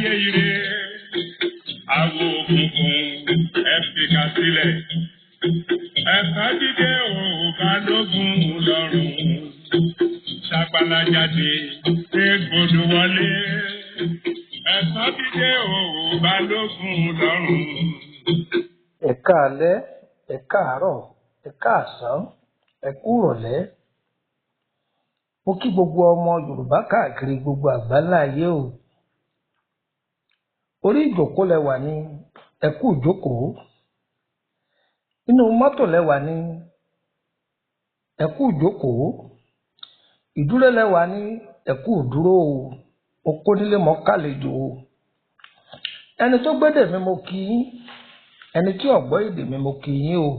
Ayé ire, àwọ̀ òkùnkùn ẹ fìkà sílẹ̀. Ẹ̀ka dídé ò balógun lọ́rùn. Ṣàpàlà jáde, égbodò wọlé. Ẹ̀ka dídé ò balógun lọ́rùn. Ẹ káalẹ́, ẹ káàárọ̀, ẹ káàsán, ẹ kú ìrọ̀lẹ́. Mo kí gbogbo ọmọ Yorùbá káàkiri gbogbo àgbáńlá ayé o. Orí ìjókòó lẹ wà ní, ẹ kú ìjókòó. Inú mọ́tò lẹ wà ní, ẹ kú ìjókòó. Ìdúró lẹ wà ní, ẹ kú ìdúró o. Mo kó nílé mọ́ kàlejò o. Ẹni tó gbédè mi mo kí yín, ẹni tí ò gbọ́ èdè mi mo kí yín o.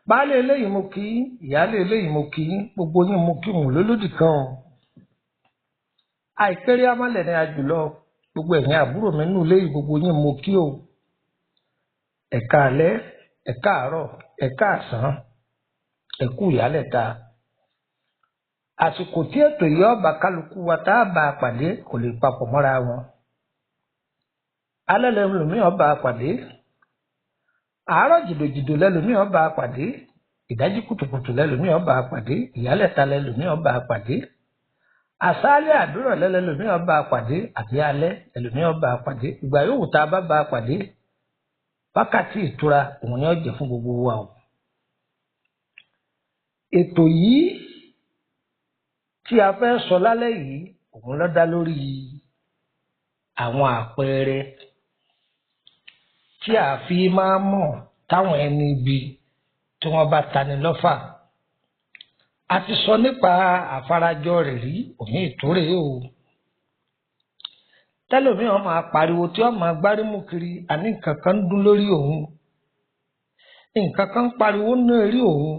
Baálé eléyìí mo kí yín, ìyáálé eléyìí mo kí yín, gbogbo yín mo kí òun lólódì kan o. Àìkéré amálẹ̀ ni àjùlọ, gbogbo ẹ̀yin àbúrò mi nínú ilé yìí gbogbo yín mo kí o. Ẹ káalẹ́, ẹ káàárọ̀, ẹ káàsán, ẹ kú ìyálẹ̀ta. Àsìkò tí ètò yìí ọba kálukú wa tá a bá a pàdé kò lè papọ̀ mọ́ra wọn. Alẹ́ lẹ́lòmíì ọba a pàdé, àárọ̀ jìdòjìdò lẹ́lòmíì ọba a pàdé, ìdájí kùtùkùtù lẹ́lòmíì ọba a pàdé, ìyálẹ̀ta lẹ́lòmíì ọba a pàdé, àsálẹ́ àdúrà lẹ́lòmíì ọba a pàdé, àbí alẹ́ lẹ́lòmíì ọba a pàdé. Ìgbà yòówù tá a bá bá a pàdé, wákàtí ìtura òun ni ó jẹ́ fún gbogbo wa o. Ètò yìí tí a fẹ́ sọ lálẹ́ yìí òun ló dá lórí àwọn àpẹẹrẹ tí a fi máa mọ̀ táwọn ẹni ibi tí wọ́n bá tani lọ́fà. A ti sọ nípa àfarajọ rẹ̀ rí òní ìtúrè o. Tẹ́lòmíràn máa pariwo tí wọ́n máa gbárímù kiri àní nǹkan kan ń dún lórí òun. Nǹkan kan ń pariwo ní orí òun.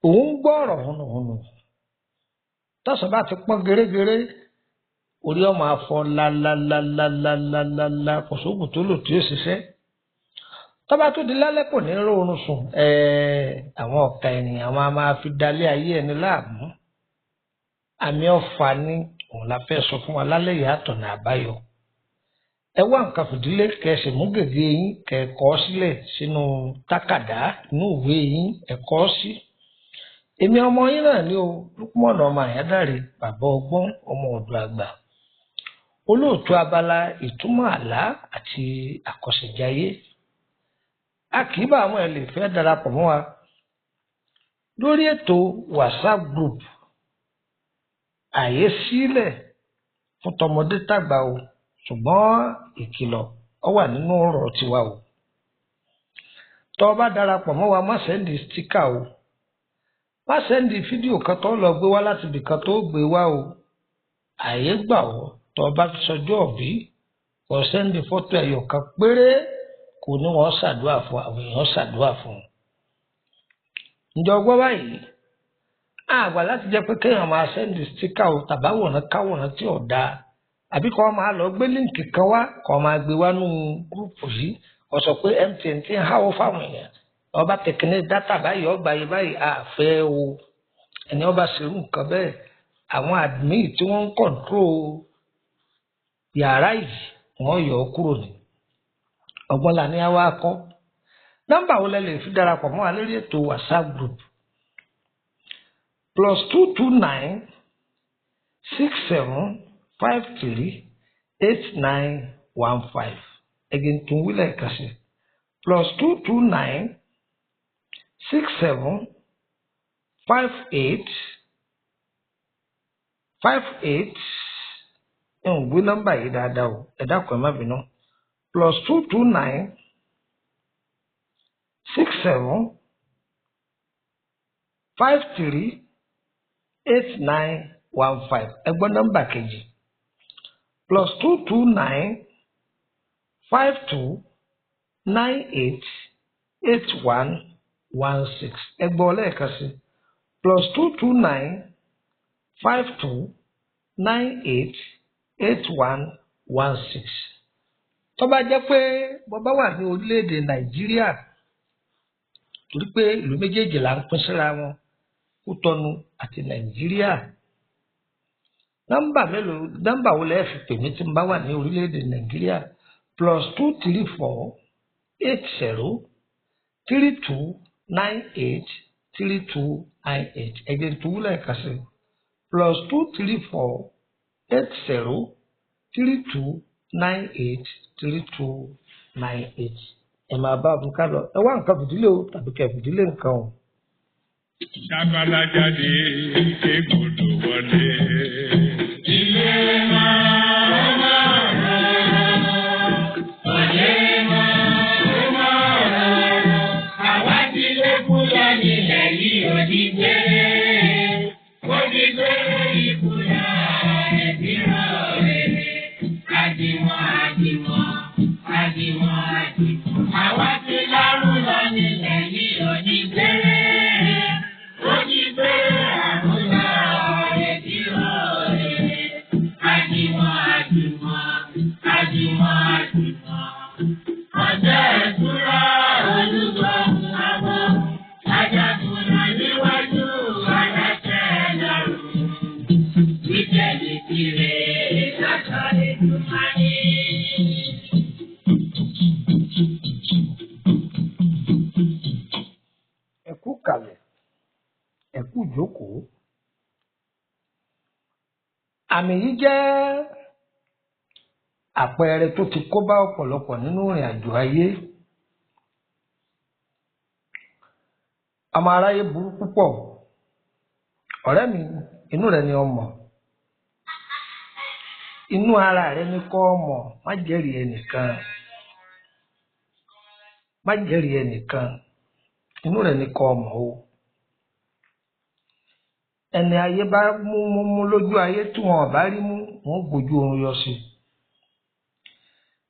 Òun ń gbọ́ ọ̀rọ̀ hùnùhùnù. Tọ́sán bá ti pọ́n gérégéré, orí ọmọ afọ lálálálálálálá, kò sóògùn tó lò tí ó ṣiṣẹ́. Tọ́ba tó di lálẹ́ kò ní róorun sùn. Àwọn ọ̀kà ènìyàn wọn a máa fi dalé ayé ẹni láàmú. Àmì ọ̀fà ni òun la fẹ́ sọ fún wa lálẹ́ yìí àtọ̀nà àbáyọ. Ẹ wá nǹkan fìdílé kẹ́ ẹ sì mú gègé yín kẹ́ ẹ kọ ọ́ sílẹ̀ sínú tákàdá inú ìwé yín ẹ kọ ọ́ sí. Èmi ọmọ yín náà ni o, Lúkúmọ̀nà ọmọ Àyádáre, bàbá ọgbọ́n, ọmọ ọ̀dọ̀ àgbà. Olóòtú abala ìtumọ̀ àlá àti àkọsẹ̀jayé. A kì í bá àwọn ẹ̀ lè fẹ́ darapọ̀ mọ́ wa lórí ètò WhatsApp group. Àyè sílẹ̀ fún tọmọdé tàgbà o, ṣùgbọ́n ìkìlọ̀ ọ wà nínú ọ̀rọ̀ tiwa o. Tọ́ ọ bá darapọ̀ mọ́ wa, má sẹ́ndì stíkà o. Má sẹ́ndì fídíò kan tó lọ gbé wá láti ibì kan tó gbé wá o. Àyè gbà ọ́ tọ́ ọ bá fi sọjọ́ òbí, kò sẹ́ndì fọ́tò ẹ̀yọ̀ kan péré kò ní wọ́n ṣàdúrà fún àwọn èèyàn ṣàdúrà fún un. Ǹjọ́ gbọ́ báyìí? Àgbà láti jẹ́ pé kéèyàn máa sẹ́ndì stíkà o tàbáwòrán káwòrán tí ò dáa àbí kọ́ máa lọ gbé líǹkì kan wá kọ́ máa gbé wá nú gúrúùpù yìí kó sọ pé MTN ti ń háwó fáwọn èèyàn ọba tẹkínní dátà báyìí ọgbà yìí báyìí àfẹ́ o. Ẹni ọba ṣerú nǹkan bẹ́ẹ̀, àwọn admin tí wọ́n ń kọ̀ǹtró yàrá yìí wọ́n yọ ọ́ kúrò ní. Ọgbọ́n la ní á wá kọ́. Nọ́mbà wo lẹ lè fi darapọ̀ mọ́ wa lórí ètò WhatsApp group? +229 67 53 89 15. Ẹ̀gẹ̀ tún wílẹ̀ kan sí. +229 67 58 58. Ẹ ń gbé nọ́mbà yìí dáadáa o, ẹ dákun ẹ má bínú. +229 67 53 89 15. Ẹ gbọ́ nọ́mbà kejì. +229 52 98 81 16. Ẹ gbọ́ lẹ́ẹ̀kan sí. +229 52 98 81 16. Tó bá jẹ́ pé mo bá wà ní orílẹ̀-èdè Nàìjíríà, torí pé ìlú méjèèjì là ń pín síra wọn, Kútọ́nù àti Nàìjíríà. Nọ́mbà mélòó, nọ́mbà wo lẹ́ẹ̀ fi pè mí tí n bá wà ní orílẹ̀-èdè Nàìjíríà? +234 80 32 98 32 98. Ẹ̀jẹ̀ tó wúlẹ̀ kà sí +234 80 32 98 32 98. Ẹ máa bá mi ká lọ, ẹ wá nǹkan fìdílé o tàbí kẹ fìdílé nǹkan o. Ṣàgbàlá jáde, kégbodò wọlé. Ilé máa ó máa rọrùn, òye máa ó máa rọrùn. Àwa ti lé kúlọ̀ nílẹ̀ yìí ó di gbére. Ó di gbére ikú náà ẹ̀bí rán rere. Àdìwọ̀n àdìwọ̀n, àdìwọ̀n àdìwọ̀n. Àwa ti lárú lọ nílẹ̀ yìí ó di gbére. Ó di gbére àrùn náà ẹ̀bí rán rere. Àdìwọ̀n àdìwọ̀n, àdìwọ̀n àdìwọ̀n. Ọjọ́ ìtura olúgbọ̀hún àbọ̀. Ajagunà níwájú aláṣẹ lọ́rùn. Ìjẹ̀bi tirẹ̀ lọ́sọ̀ Èdùmàrè. Ẹ kú kàlẹ̀, ẹ kú jókòó. Àmì yìí jẹ́ àpẹẹrẹ tó ti kó bá ọ̀pọ̀lọpọ̀ nínú ìrìn àjò ayé. Ọmọ aráyé burú púpọ̀. Ọ̀rẹ́ mi, inú rẹ ni ọmọ. Inú ara rẹ ni kọ́ ọmọ, má jẹ́rìí ẹnìkan. Má jẹ́rìí ẹnìkan. Inú rẹ ni kọ́ ọmọ o. Ẹni ayé bá mú mú mú lójú ayé tí wọn ò bá rí mú, wọn ó gbójú oorun yọ sí i.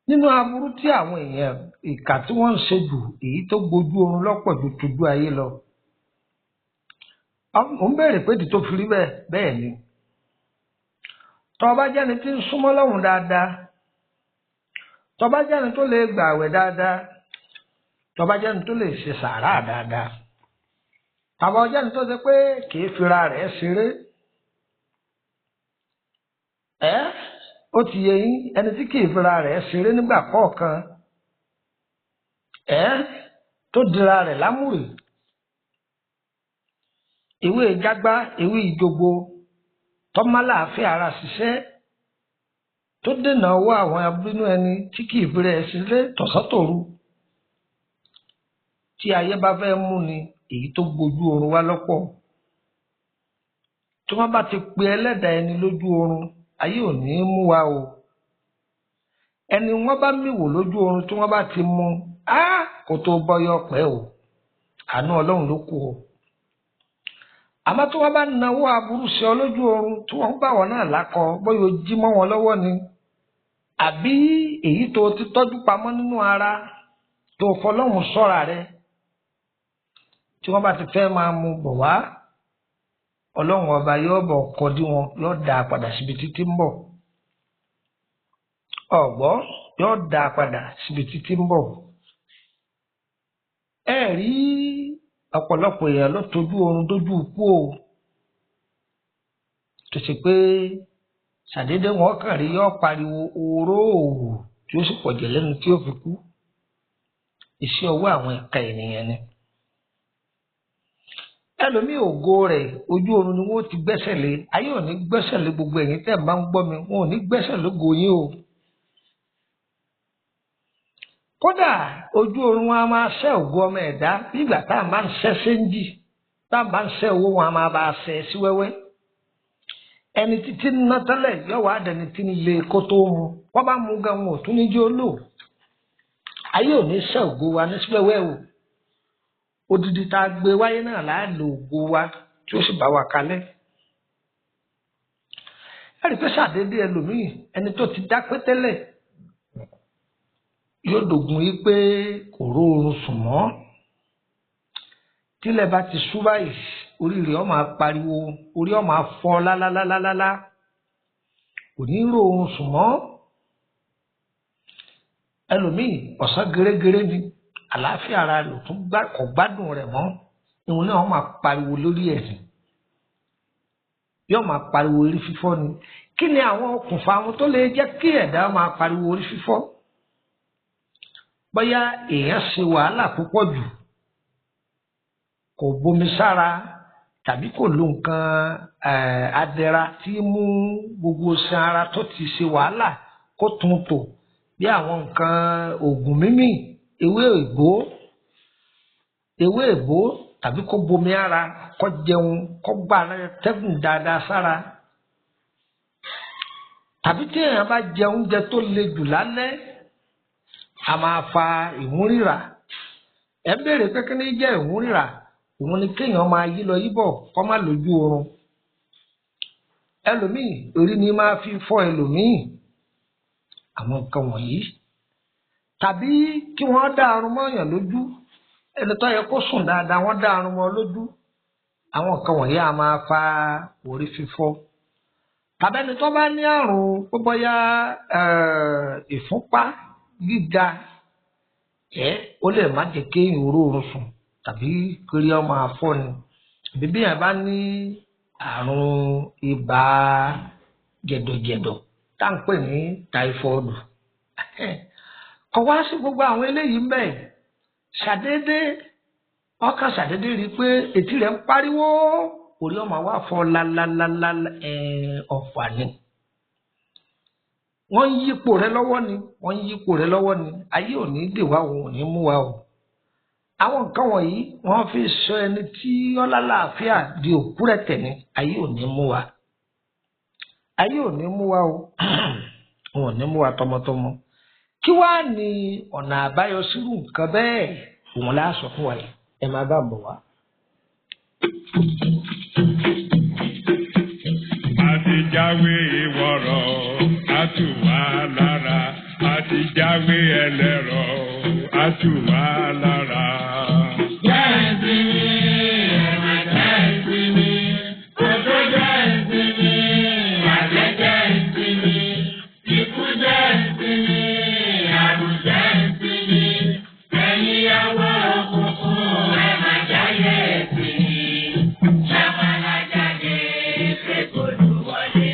Nínú aburú tí àwọn èèyàn ìkà tí wọ́n ń ṣe jù, èyí tó gbójú oorun lọ́pọ̀ ju tójú ayé lọ. Ò ń béèrè pé ìdí tó fi rí bẹ́ẹ̀ bẹ́ẹ̀ ni. Tọ́ ọ bá jẹ́ni tí ń súnmọ́ Ọlọ́run dáadáa, tọ́ ọ bá jẹ́ni tó lè gbààwẹ̀ dáadáa, tọ́ ọ bá jẹ́ni tó lè ṣe sàárà dáadáa, tàbí ọ jẹ́ni tó ṣe pé kìí fira rẹ̀ ṣeré. Ẹ́ ó ti yẹ yín, ẹni tí kìí fira rẹ̀ ṣeré nígbà kọ̀ọ̀kan, ẹ́ tó dira rẹ̀ lámùrè. Ìwé jágbá, ìwé ìjogbo, tọ́mọ́láàfin ara ṣiṣẹ́ tó dènà ọwọ́ àwọn abínú ẹni tí kìí fira ẹ̀ ṣeré tọ̀sán-tòru. Tí ayé bá fẹ́ mú ni, èyí tó gbojú oorun wá lọ́pọ̀. Tí wọ́n bá ti pe ẹlẹ́dàá ẹni lójú oorun, ayé ò ní mú wa o. Ẹni wọ́n bá mì wò lójú oorun tí wọ́n bá ti mú, á kó tó bọ́yọ̀ pẹ́ o. Àánú Ọlọ́run ló kù o. Àmọ́ tí wọ́n bá nawó aburú sí ọ lójú oorun tí wọ́n bá wọn náà lákọ, bóyá o jí mọ́ wọn lọ́wọ́ ni. Àbí èyí tó ti tọ́jú pamọ́ nínú ara tó fọlọ́run sọ́ra rẹ. Tí wọ́n bá ti fẹ́ máa mú bọ̀ wá, Ọlọ́run ọba yóò bọ̀ kọdí wọn, yóò dá a padà síbi títí ń bọ̀. Ọ̀gbọ́ yóò dá a padà síbi títí ń bọ̀. Ẹ rí ọ̀pọ̀lọpọ̀ èèyàn ló tojú oorun dójú ikú o. Tó ṣe pé ṣàdédé wọn kàn rí yóò pariwo oró òwò tí ó sì pọ̀jù lẹ́nu tí ó fi kú. Iṣẹ́ ọwọ́ àwọn ẹ̀ka ènìyàn ni. Ẹlòmíì ògo rẹ̀ ojú oorun ni wọ́n ti gbẹ́sẹ̀ lé. Ayé ò ní gbẹ́sẹ̀ lé gbogbo ẹ̀yin tẹ́ ẹ̀ bá ń gbọ́ mi, wọn ò ní gbẹ́sẹ̀ lógo yín o. Kódà ojú oorun wọn a máa ṣẹ́ ògo ọmọ ẹ̀dá bí ìgbà tá a máa ń ṣẹ́ séńjì, tá a máa ń ṣẹ́ owó wọn a máa bá a ṣẹ́ sí wẹ́wẹ́. Ẹni títí ń ná tẹ́lẹ̀ yóò wá dẹni tí ń le kó tó mu. Wọ́n bá mu gan wọn ò tún ní jẹ́ ó lò. Ayé ò ní ṣẹ́ ògo wa ní sí wẹ́wẹ́ o. Odidi tá a gbé wáyé náà là á lo ògo wa tí ó sì bá wa kalẹ̀. Ẹ rí i pé ṣàdédé ẹlòmíì ẹni tó ti dápé tẹ́lẹ̀ yóò dògùn yí pé kò róorun sùn mọ́. Tílẹ̀ bá ti ṣú báyìí, orí rẹ̀ ó máa pariwo, orí ó máa fọ́ lálálálálá. Kò ní róorun sùn mọ́. Ẹlòmíì ọ̀sán gẹ́rẹ́gẹ́rẹ́ ni, àlàáfíà ara rẹ̀ ò tún gbá kò gbádùn rẹ̀ mọ́. Ìhun náà ó máa pariwo lórí ẹ̀ ni. Yóò máa pariwo orí fífọ́ ni. Kí ni àwọn okùnfà àwọn tó lè jẹ́ kí ẹ̀dá máa pariwo orí fífọ́? Bóyá èèyàn ṣe wàhálà púpọ̀ jù, kò bomi sára tàbí kò lo nǹkan adẹra tí mú gbogbo ṣan ara tó ti ṣe wàhálà kó tún tò, bí àwọn nǹkan oògùn mímì, ewé ègbó tàbí kó bomi ara, kó jẹun, kó gbà tẹ́gùn dáadáa sára. Tàbí tí èèyàn bá jẹ oúnjẹ tó le jù lálẹ́, a máa fa ìmúríra. Ẹ béèrè pé kí ni jẹ́ ìmúríra? Òun ni kéèyàn máa yí lọ yíbọ̀ kó má lójú oorun. Ẹlòmíì orí ni máa fi fọ́ ẹlòmíì, àwọn nǹkan wọ̀nyí. Tàbí kí wọ́n dá arun mọ́yàn lójú, ẹni tó yẹ kó sùn dáadáa wọ́n dá arun mọ́ lójú. Àwọn nǹkan wọ̀nyí a máa fa orí fífọ́. Tàbí ẹni tó bá ní àrùn pé bóyá ìfúnpá gíga, ó lè má jẹ́ kéèyàn oróorun sùn tàbí kiri ọmọ afọ́ni. Àbí bí èèyàn bá ní àrùn ibà jẹ̀dọ̀jẹ̀dọ̀ tá ń pè ní táífọ́ọ̀dù. Kò wá sí gbogbo àwọn eléyìí ń bẹ̀. Ṣàdédé ọkàn ṣàdédé rí i pé etí rẹ̀ ń pariwo, orí ọmọ wa fọ́ lálálálá, ọ̀fà ni. Wọ́n ń yípo rẹ lọ́wọ́ ni, wọ́n ń yípo rẹ lọ́wọ́ ni. Ayé ò ní dè wá, òun ò ní mú wa o. Àwọn nǹkan wọ̀nyí wọ́n fi sọ ẹni tí ọlá láàfíà di òkú rẹ̀ tẹ̀ ní. Ayé ò ní mú wa. Ayé ò ní mú wa o. Wọn ò ní mú wa tọmọtọmọ. Kí wàá ní ọ̀nà àbáyọ sírú nǹkan bẹ́ẹ̀? Òun la sọ fún wa yìí. Ẹ máa bá bọ̀ wá. A ti jáwé ìwọ̀rọ̀, a tù wá lára. A ti jáwé ẹlẹ́rọ, a tù wá lára. Jẹ́ ìsinmi, ẹ̀rọ jẹ́ ìsinmi, kókó jẹ́ ìsinmi, àjẹ́ jẹ́ ìsinmi, ikú jẹ́ ìsinmi, àrùn jẹ́ ìsinmi, ẹ̀yin ọwọ́ òkùnkùn ẹ̀ má jáyé ìsinmi. Ṣàpàlà jáde, pé kò lù wọlé,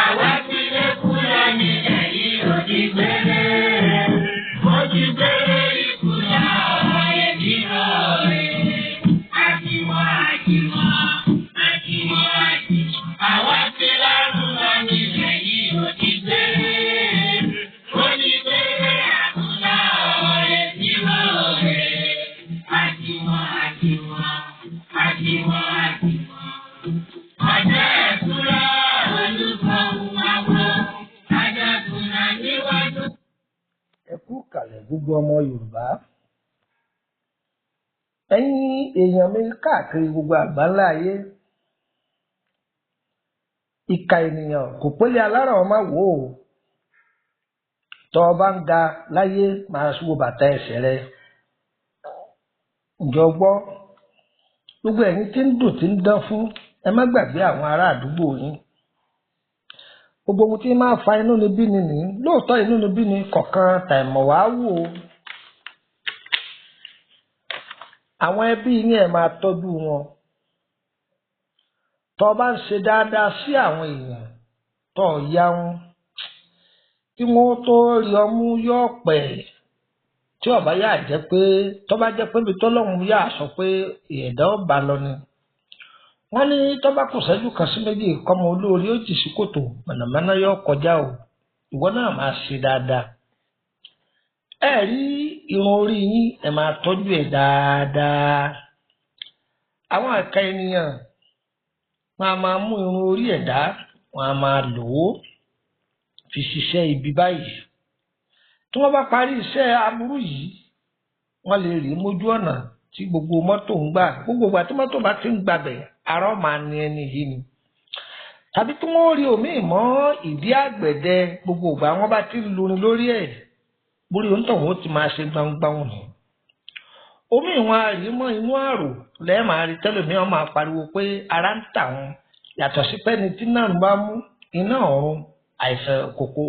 àwa ti lé kúrò nílẹ̀ yìí ó di gbére. Ó di gbére ikú lọ, èmi rọ̀ọ̀rẹ́. Àtiwọ́ àtiwọ́, àtiwọ́ àtiwọ́, àwa ti lárùn lọ nílẹ̀ yìí ó di gbére. Ó di gbére àkúlá èmi rọ̀ọ̀rẹ́. Àtiwọ́ àtiwọ́, àtiwọ́ àtiwọ́. Ọjọ́ ẹ̀kúrọ̀ olúfọ̀hún àwọ̀, ajagunà níwájú. Ẹ kú kàlẹ̀ gbogbo ọmọ Yorùbá. Ẹ̀yin èèyàn mi káàkiri gbogbo àgbáńlá ayé. Ìkà ènìyàn kò pélé alára ọmọ wò ó. Tọ́ ọ bá ń ga láyé máa wo bàtà ẹsẹ̀ rẹ. Ǹjọ́ gbọ́, gbogbo ẹ̀yin tí ń dùn tí ń dán fún, ẹ má gbàgbé àwọn ará àdúgbò yín. Gbogbo ohun tí máa fa inú ni bí ni nìyí. Lóòótọ́ inú ni bí ni kọ̀ọ̀kan tàìmọ̀ wá wò ó. Àwọn ẹbí yín ẹ máa tọ́jú wọn. Tọ́ ọ bá ń ṣe dáadáa sí àwọn èèyàn, tọ́ ọ yá wọn, kí wọ́n tó rí ọmú yọ̀ pẹ̀. Tí ó bá yà jẹ́ pé, tọ́ bá jẹ́ pé ibi tọ́lọ́run yà sọ pé ẹ̀dá ó bá lọ ni. Wọ́n ní tọ́ bá kù ṣẹ́jú kan sí méjì kọ́mọ olóore ó jì sí kòtò, mọ̀nàmọ́ná yóò kọjá o. Ìwọ náà máa ṣe dáadáa. Ẹ rí irun orí yín, ẹ máa tọ́jú ẹ̀ dáadáa. Àwọn àka ènìyàn máa máa mú irun orí ẹ̀dá, wọ́n á máa lò ó fi ṣiṣẹ́ ibi báyìí. Tí wọ́n bá parí iṣẹ́ aburú yìí, wọ́n lè rí mójú ọ̀nà tí gbogbo mọ́tò ń gbà. Gbogbo ìgbà tí mọ́tò bá ti ń gbàbẹ̀, ara ó máa ní ẹni yìí ni. Tàbí tí wọ́n rí òmíì mọ́ ìdí àgbẹ̀dẹ, gbogbo ìgbà wọ́n bá ti ń lurin lórí ẹ̀, borí òǹtọ̀hún ó ti máa ṣe gbangba-wọn nù. Omi ìwọ̀n àrí mọ́ inú àrò lẹ́ẹ̀ máa rí tẹ́lòmíì máa pariwo pé ara ń tà wọ́n. Yàtọ̀ sí pé ẹni tí náà ń bá mú iná ọ̀run, àìsàn kòkó,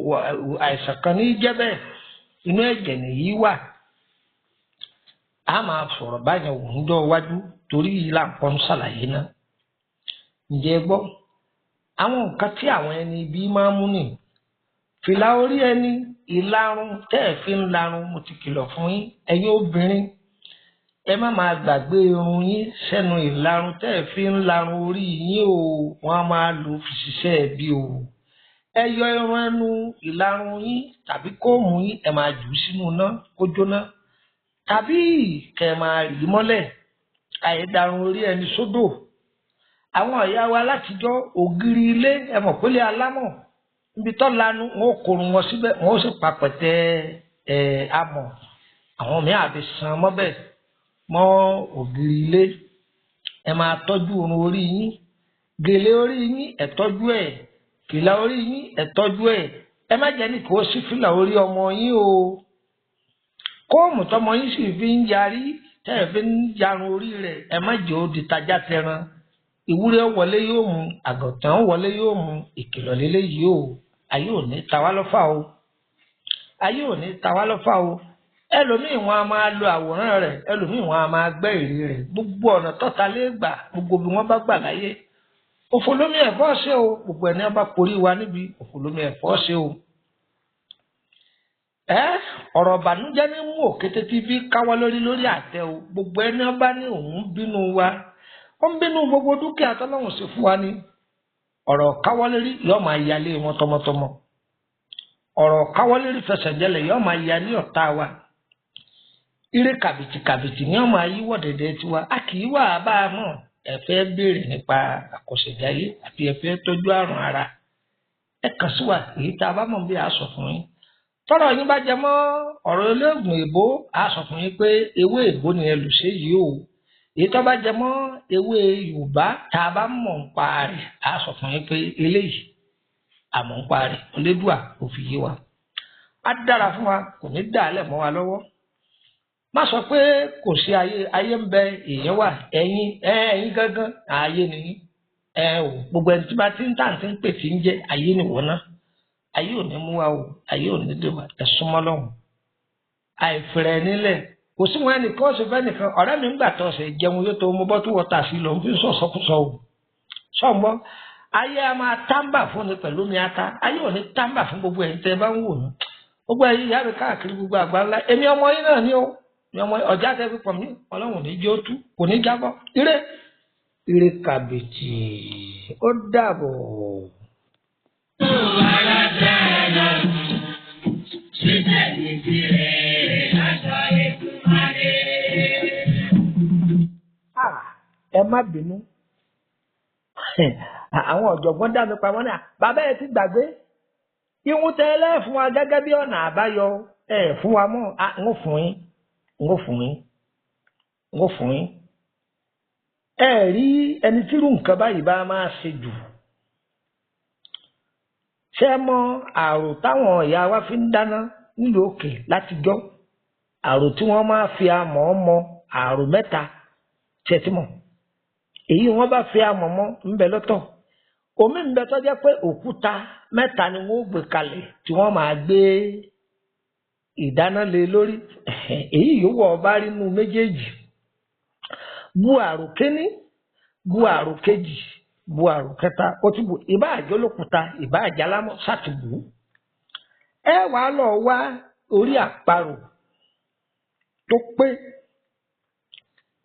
àìsàn kan ní jẹ́ bẹ́ẹ̀, inú ẹ̀jẹ̀ nìyí wà. A máa sọ̀rọ̀ báyẹn wò ń jọ iwájú torí yìí là ń kọ́ ń ṣàlàyé náà. Ǹjẹ́ ẹ gbọ́? Àwọn nǹkan tí àwọn ẹni ibi máa ń mú nì. Fìlà orí ẹni, ìlarun tẹ́ ẹ̀ fi ń larun, mo ti kìlọ̀ fún yín. Ẹ̀yin obìnrin, ẹ má máa gbàgbé irun yín sẹ́nu ìlarun tẹ́ ẹ̀ fi ń larun orí yín o. Wọ́n á máa lò fi ṣiṣẹ́ ẹbí o. Ẹ yọ irun ẹnu ìlarun yín tàbí kóòmù yín, ẹ máa jù ú sínú iná kó jóná, tàbí kẹ́ ẹ máa rì í mọ́lẹ̀. Àìdarun orí ẹni sódò. Àwọn ìyá wa látijọ́, ògiri ilé, ẹ mọ̀ pélé alámọ̀ níbi tó lanu, wọn ò korun wọn síbẹ̀, wọn ó sì pa pẹ̀tẹ́ ẹ̀ amọ̀. Àwọn míì àfi san mọ́bẹ̀ mọ́ ògiri ilé. Ẹ máa tọ́jú irun orí yín, gèlè orí yín, ẹ tọ́jú ẹ̀, fìlà orí yín, ẹ tọ́jú ẹ̀. Ẹ má jẹ́ ní kó sí fìlà orí ọmọ yín o. Kóòmù tọmọ yín sì fi ń yarí, tẹ́ ẹ fi ń yarun orí rẹ̀, ẹ má jẹ́ ó di tajá tẹran. Ìwúrẹ́ wọlé yóò mú, àgùntàn wọlé yóò mú. Ìkìlọ̀ lélẹ́yìí o. Ayé ò ní ta wá lọ́fà o. Ayé ò ní ta wá lọ́fà o. Ẹlòmíì wọn a máa lo àwòrán rẹ̀, ẹlòmíì wọn a máa gbẹ́ ère rẹ̀. Gbogbo ọ̀nà tọ́ta lé gbà, gbogbo bí wọ́n bá gbà láyé, òfò lómi ẹ̀fọ́ ṣe o. Gbogbo ẹni ọba porí wa níbi, òfò lómi ẹ̀fọ́ ṣe o. Ẹ ọ̀rọ̀ ìbànújẹ́ ní mú òkété tí fi káwọ́ lórí lórí àtẹ o. Gbogbo ẹni ọba ní òun bínú wa, ó ń bínú gbogbo dúkìá tọ́lọ́hùn sí fún wa ni. Ọ̀rọ̀ káwọ́ lórí yóò máa yalé wọn tọmọtọmọ. Ọ̀rọ̀ káwọ́ lórí fẹsẹ̀jẹlẹ̀ yóò máa yalé ọ̀tá wa. Ire kàbìtì kàbìtì ni wọ́n máa yíwọ́ dẹ̀dẹ̀ tiwa. A kì í wà bá a mọ̀. Ẹ fẹ́ béèrè nípa àkọsẹ̀jáyé àbí ẹ fẹ́ tọ́jú àrùn ara, ẹ kàn sí wa. Èyí tá a bá mọ̀ bí a sọ fún yín. Tọ́rọ̀ yín bá jẹ mọ́ ọ̀rọ̀ olóògùn èbó, a sọ fún yín pé ewé èbó ni ẹ lò ṣe yìí o. Èyí tó bá jẹ mọ́ ewé Yorùbá tá a bá mọ̀ ń pa rẹ̀, a sọ fún yín pé eléyìí àmọ́ ń pa rẹ̀. Olédùà kò fi yé wa. Á dára fún wa, kò ní dà á lẹ̀ mọ́ wa lọ́wọ́. Má sọ pé kò sí ayé, ayé ń bẹ, èèyàn wà, ẹ̀yin ẹ̀yin gángan ayé nìyí. Ẹ ò gbogbo ẹni tí bá ti ń tà tí ń pè tí ń jẹ ayé nìwọ náà. Ayé ò ní mú wa o, ayé ò ní dè wá. Ẹ súnmọ́ lọ́hùn. Àìfẹ̀rẹ̀ nílẹ̀ kò sí wọn ẹnìkan ọ̀sẹ̀ fẹ́ nìkan. Ọ̀rẹ́ mi ń gbà tó ọ̀sẹ̀ jẹun yóò tó mú bọ́tú wọ́tà sí lòun fi ń sọ̀sọ́kùsọ o. Sọ̀gbọ́n ayé a máa tábà fún ni pẹ̀lú mi ata. Ayé ò ní tábà fún gbogbo ẹ̀yin tẹ́ ẹ bá ń wò mí. Gbogbo ẹ̀yin ìyá mi káàkiri gbogbo àgbáńlá. Èmi ọmọ yín náà ni o. Èmi ọmọ ọjà tẹ́ fi pọ̀ mí. Ọlọ́run ní jẹ́ ó tú, kò ní jábọ́. Ire ire kàbìtì, ó dàbọ̀. Ẹ má bínú. Àwọn ọ̀jọ̀gbọ́n dá mi pamọ́ náà. Bàbá ẹ ti gbàgbé. Ihun tẹ ẹlẹ́ fún wa gẹ́gẹ́ bí ọ̀nà àbáyọ ẹ fún wa mọ́. Ń fún yín, ń fún yín, ń fún yín. Ẹ rí ẹni tí irú nǹkan báyìí bá máa ṣe jù. Ṣé ẹ mọ àrò táwọn ìyá wa fi ń dáná nílùú òkè látijọ́? Àrò tí wọ́n máa fi amọ̀ mọ, àrò mẹ́ta tí ẹ ti mọ̀. Èyí wọ́n bá fi amọ̀ mọ ń bẹ lọ́tọ̀. Omi ń bẹ tó jẹ́ pé òkúta mẹ́ta ni wọ́n ó gbé kalẹ̀ tí wọ́n máa gbé ìdáná lé lórí. Èyí yòówù ọba rí nínú méjèèjì. Bu àrò kéní, bu àrò kejì, bu àrò kẹta, ó ti bu ìbá àjọlókúta, ìbá àjàlámọ ṣàtìbù. Ẹ wàá lọ wá orí àparò tó pé,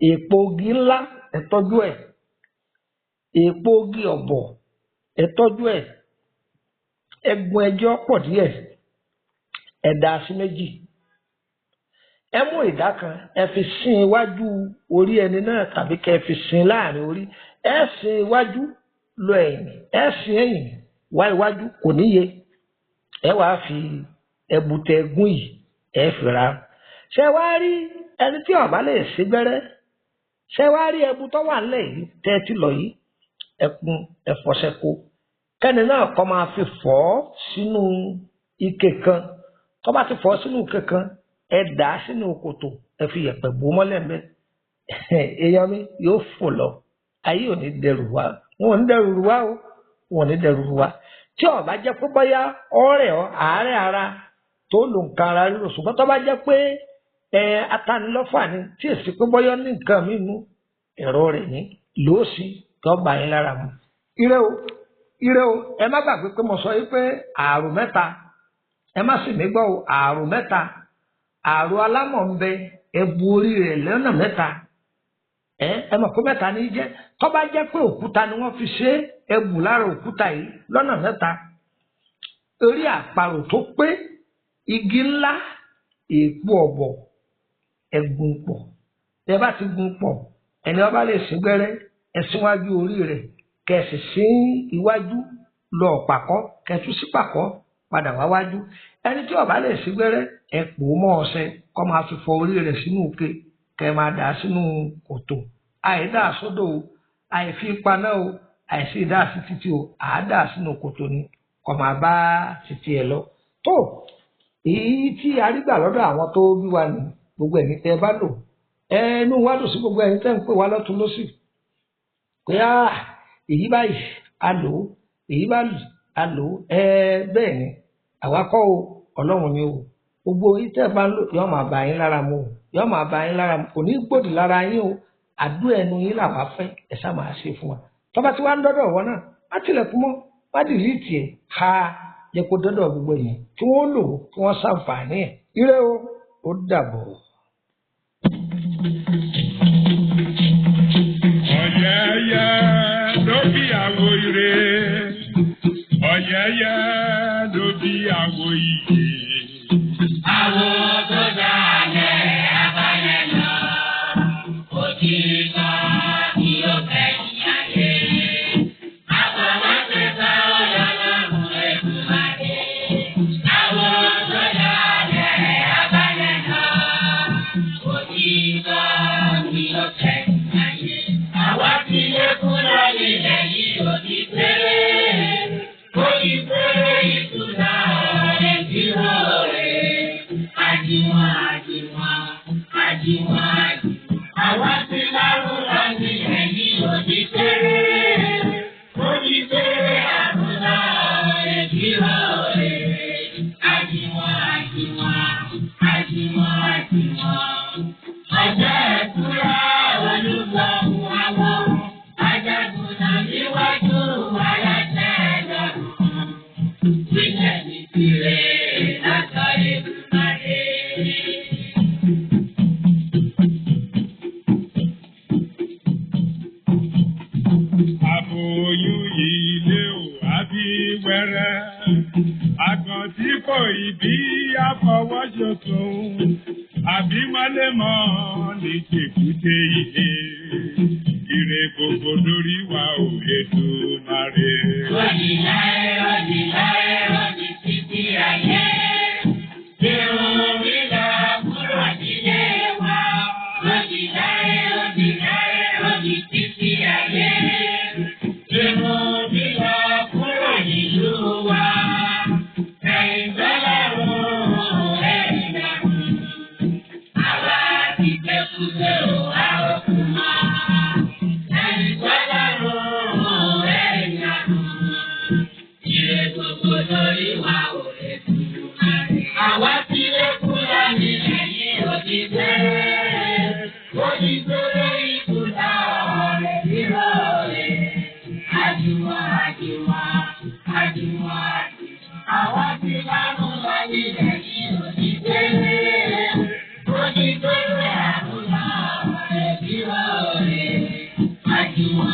èèpo igi ńlá, ẹ tọ́jú ẹ̀, èèpo igi ọ̀bọ̀, ẹ tọ́jú ẹ̀, ẹgún ẹjọ́ pọ̀ díẹ̀, ẹ dà sí méjì. Ẹ mú ìdá kan, ẹ fi sin iwájú orí ẹni náà tàbí kẹ́ ẹ fi sin láàrin orí. Ẹ sin iwájú lọ ẹ̀yìn, ẹ sin ẹ̀yìn wá iwájú, kò níye. Ẹ wàá fi ẹbùtẹ gún yìí, ẹ fi ra. Ṣé wàá rí ẹni tí ó bá lè ṣe gbẹ́rẹ́? Ṣé wàá rí ẹbu tó wà nílẹ̀ yìí tẹ́ ẹ ti lọ yìí? Ẹkún ẹfọṣẹko. Kẹ́ni náà kọ́ máa fi fọ́ sínú ike kan. Tó bá ti fọ́ sínú ike kan, ẹ dà á sínú kòtò, ẹ fi yẹ̀pẹ̀ bò mọ́lẹ̀ mẹ́. Èèyàn mi yóò fò lọ. Ayé ò ní dẹrù wá. Wọn ò ní dẹrù wá o. Wọn ò ní dẹrù wá. Tí ó bá jẹ́ pé bóyá ọ̀rẹ́ ọ àárẹ̀ ara tó lò nǹkan ara ríro, ṣùgbọ́n tó bá jẹ́ pé ẹ atanilọ́fà ni tí èsì pé bóyá ní nǹkan mi nú ẹ̀rọ rẹ̀ ní lòósì tó bá yín lára mu. Ire o, Ire o, ẹ má gbàgbé pé mo sọ yìí pé ààrùn mẹ́ta, ẹ má sì mí gbọ́ o, ààrùn mẹ́ta, ààrùn alámọ̀ ń bẹ, ẹbu orí rẹ̀ lọ́nà mẹ́ta. Ẹ mọ̀ pé mẹ́ta ní í jẹ́. Tó bá jẹ́ pé òkúta ni wọ́n fi ṣe ẹbù lára òkúta yìí lọ́nà mẹ́ta. Orí àparò tó pé, igi ńlá, èèpo ọ̀bọ̀, ẹ̀gùn pọ̀. Tẹ bá ti gun pọ̀, ẹni ọba lè sín gbẹ́rẹ́, ẹ síwájú orí rẹ̀, kẹsì sí iwájú lọ pàkọ́, kẹtù sí pàkọ́ padà wá wájú. Ẹni tí ọba lè sín gbẹ́rẹ́, ẹ pò ó mọ́ ọṣẹ kó máa fi fọ orí rẹ̀ sínú òkè, kẹ máa dà á sínú kòtò. Àìdá sódò o, àìfi paná o, àìsí ìdá sí títí o, àádá sínú kòtò ni kó máa bá títí ẹ lọ. Tó èyí tí a rí gbà lọ́dọ̀ àwọn tó bí wa ní gbogbo ẹ̀yin tẹ́ ẹ bá lò, ẹnu wa lò sí gbogbo ẹ̀yin tẹ́ ń pè wá lọ́tún lọ́sì pé á èyí báyìí a lò ó, èyí báyìí a lò ó. Ẹ bẹ́ẹ̀ ni, àwa kọ́ o, Ọlọ́run ni o. Gbogbo èyí tẹ́ ẹ bá ń lò yóò máa bá yín lára mu o, yóò máa bá yín lára mu, kò ní gbòdì lára yín o. Àdúrà ẹnu yín làwa fẹ́, ẹ sá máa ṣe fún wa. Tọ́ba tí wàá ń dọ́dọ̀ wọn náà, má tilẹ̀kùn mọ́, má dìlítì ẹ̀, ha jẹ́ kó dọ́dọ̀ gbogbo yẹn kí wọ́n lò ó, kí wọ́n ṣàǹfààní ẹ̀. Ire o, ó dàbọ̀. Ọ̀yẹ́yẹ́ ló bí àwo ire. Ọ̀yẹ́yẹ́ ló bí àwo iyè. Àwo tó dalẹ̀ abalẹ̀ lọ, òtítọ́ ni ó kẹ́yìn ayé. Àbọ̀wọ́sẹ̀ bá ọlọ́run Èdùmàrè. Àwo tó dalẹ̀ abalẹ̀ lọ, òtítọ́ ni ó kẹ́yìn ayé. Àwa ti lé kúrò nílẹ̀ yìí ò ní péré. Ó ní péré ìtura ọ̀rẹ́ tí ó rè. Àjùwọ̀n àjùwọ̀n àjùwọ̀n àjùwọ̀n. Àwa ti lárúra nílẹ̀ yìí ò ní péré. Ó ní péré àrùnà ọ̀rẹ́ tí ó rè. Àjùwọ̀n àjùwọ̀n àjùwọ̀n àjùwọ̀n. Ọjọ́ ẹ̀kúrẹ́ olúgbọ̀hún àwọn ajagunà níwájú aláṣẹ lọ́rùn. Wílẹ̀ ní tirẹ̀ látọ̀ Èdùmàrè. Àbòyún ilé ò àbí wẹ́rẹ́. Àgàn tí kò ìbí àfọwọ́sọ̀tún. Àbí mọ́lẹ́mọ́ ní tèkúté ilé. Ire gbogbo lórí wa ò Èdùmàrè. Rọ́ọ̀dì láé, rọ́ọ̀dì láé, rọ́ọ̀dì títí ayé. Irun mi lọ kúrò nílé wa. Rọ́ọ̀dì láé, rọ́ọ̀dì láé, rọ́ọ̀dì títí ayé. Irun mi lọ kúrò nílùú wa. Ẹ̀yìn tọ́lọ́run ẹ̀yìn dàrú. Àwa ti gbé kúté o, a ò kú mọ́. Ẹ̀yìn tọ́lọ́run ẹ̀yìn dàrú. Ire gbogbo lórí wa ò lè dùn. Àwa ti lé kúrò nílẹ̀ yìí ó ti bẹ̀rẹ̀. Ó ti bẹ̀rẹ̀ ìkúta ọ̀rẹ́ bírò rẹ̀. Àjùmọ̀ àjùmọ̀ àjùmọ̀ àjùmọ̀. Àwa ti lárúbọ nílẹ̀ yìí ó ti bẹ̀rẹ̀. Ó ti bẹ̀rẹ̀ àrùnà ọ̀rẹ́ bírò rẹ̀. Àjùmọ̀